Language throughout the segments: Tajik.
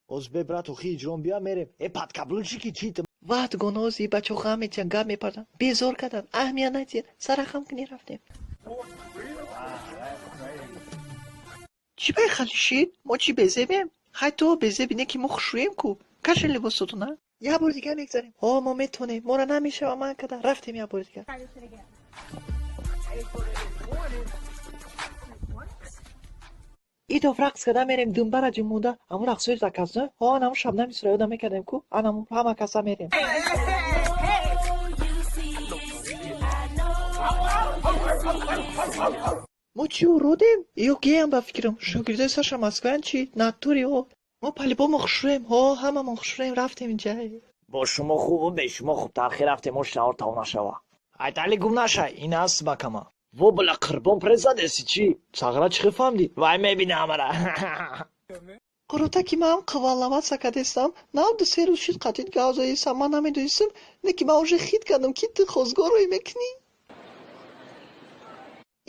Оз бе брат охи иҷрон бия мерем. Э подкаблучики чи ту? Ваҳд гонози бачаҳо ғам метиҳанд, гап мепартанд, безор карданд, аҳамият натиҳанд, сарахам кунӣ рафтем. Чӣ бай халишид? Мо чӣ безебем? Хай то безеби не ки мо хушрӯем ку. Кашен либосотона. Як бори дигар мегзарем. Ҳо, мо метонем. Мора намешава ман када. Рафтем як бори дигар. Идов рақс карда мерем думбара ҷумонда. Ҳамун рақсҳои заказно. Ҳо, анамун Шабнами Сурайёда мекардем ку. Анамун ҳама каса мерем. Мо чӣ уродем? Ё геям ба фикрам. Шогирдои Саша Москваянд чӣ? Натури ҳо. Мо палибомо хушрӯем. Ҳо, ҳамамон хушрӯем. Рафтем инҷа. Бо шумо хубу бе шумо хубтар. Хе рафтем ош наҳор тамом нашава. Айтали гум нашай. Ин аст макама. Во била қурбон презадеси чӣ? Сағра чӣ хел фаҳмдӣ? Вай мебина ҳамара. Қурута ки ман қуввалаватса кадестам, нав ду се рӯз шид қатид гав заисам, ман намедонистам, не ки ман уже хит кардам ки ту хозгоррӯй мекунӣ.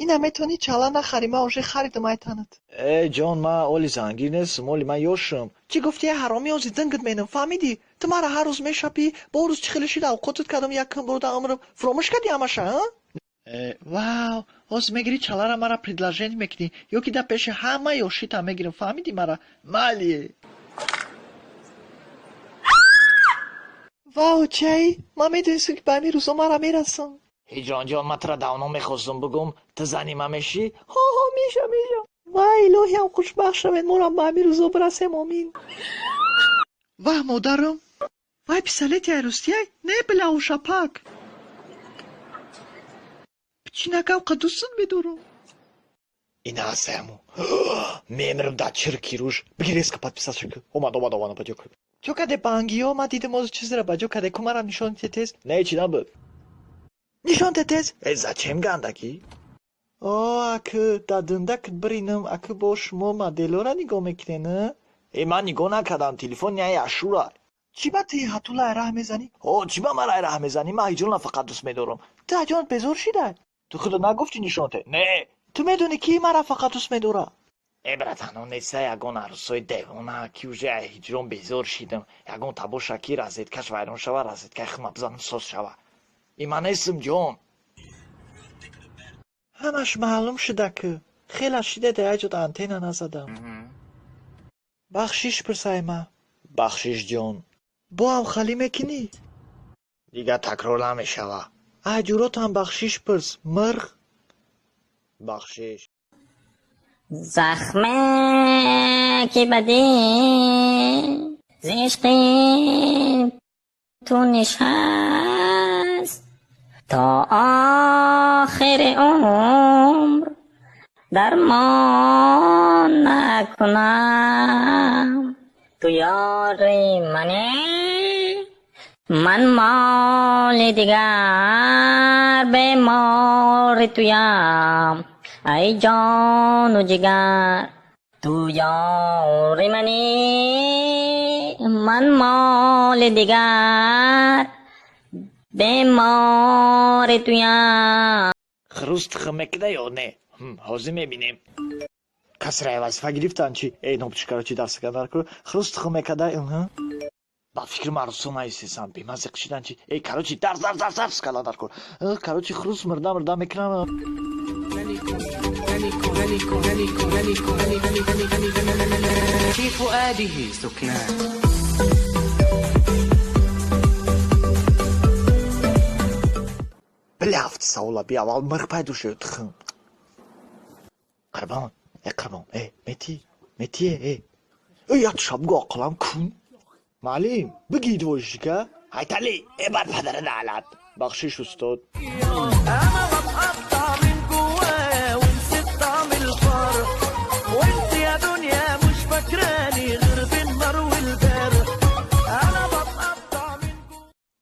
Ина метавонӣ чала нахарӣ, ман уже харидам айтанат. Э ҷон, ман оли зангир нестам, оли ман ёшам. Чӣ гуфти ҳаромӣ ози дынгит менам, фаҳмидӣ? Ту мара ҳар рӯз мешапӣ, бо рӯз чӣ хеле шид авқотат кардам якум борода умрам. Фуромӯш кардӣ ҳамаша, а? Э, вау, ҳозир мегирӣ чалара мара предложение мекунӣ, ё ки дар пеши ҳама ёшитам мегирам, фаҳмидӣ мара? Майли. Вау, чай, ман медонистам ки ба ҳамин рӯзо мара мерасам. Ҳиҷронҷон, ман тура давно мехостум бугум, ту зани ман мешӣ? Ҳо, ҳо, мешам, мешам. Вай, илоҳиам хушбахт шавед, морам ба ҳамин рӯзо бирасем, омин. Ваҳ, модарам. Вай, писалети айрӯстияй? Не, била ушапак. Пичинакам қадусун медорам. Ина ҳастаяму. Мемирам да чирки рӯш. Бигир резко подписаться ку. Омад, омад, омад, баҷо ку. Чо каде бангиё? Ман дидам ози чизера баҷо каде ку марам нишон те тез. Не, чӣ набуд. Нишон те тез. Э, зачем гандагӣ? О, акы дадындакт биринам, акы бо шумо моделора нигоҳ мекунен, а? Э, ман нигоҳ накардам, телефон яй ашура. Чӣ ба ту ҳатулай раҳ мезанӣ? Ҳо, чӣ ба ман рай раҳ мезанӣ? Ман ҳиҷрона фақат дӯст медорам. Ту аҷонат безор шидай? Ту худат нагуфтӣ нишон те? Не. Ту медонӣ ки мара фақат дӯст медора? Э, братано, неста ягон арӯсои девона, ки уже ай ҳиҷрон безор шидам. Ягон табоша ки розеткаш вайрон шава, розеткаи худма бизанам соз шава. И ман нестам, ҷон. Ҳамаш маълум шуда ку. Хела шида да як ҷода антенна назадам. Бахшиш пурсай ма. Бахшиш, ҷон. Бо ҳам халӣ мекунӣ? Дигар такрор намешава. Ай ҷуротам бахшиш пурс, мирғ. Бахшиш. Захме ки ба дил зи ишқи ту нишаст, то охири умр дармон накунам. Ту ёри манӣ, ман моли дигар, бемори туям, ай ҷону ҷигар. Ту ёри манӣ, ман моли дигар, бемори туям. Хирӯз тухм мекида ё не? Ҳозир мебинем. Касра вазифа гирифтан чӣ? Эй, нобчикаро чӣ дарс кардан ку? Хирӯз тухм мекада? Ба фикри марусо наистесам, бемаззиқ шидан чӣ? Эй, короче, дарс, дарс, дарс, дарс кардан дар кор. Короче, хирӯз мирда мирда мекунам. في فؤاده سكنات. Бля, ҳафти савола би аввал мирғ пайдо шуд тухм. Қурбон, э қурбон, э мети, мети, э. Э, як шабгу ақлам кун. Маълим, бигид вожика. Ҳайтали, э бар падара даълат. Бахшиш, устод.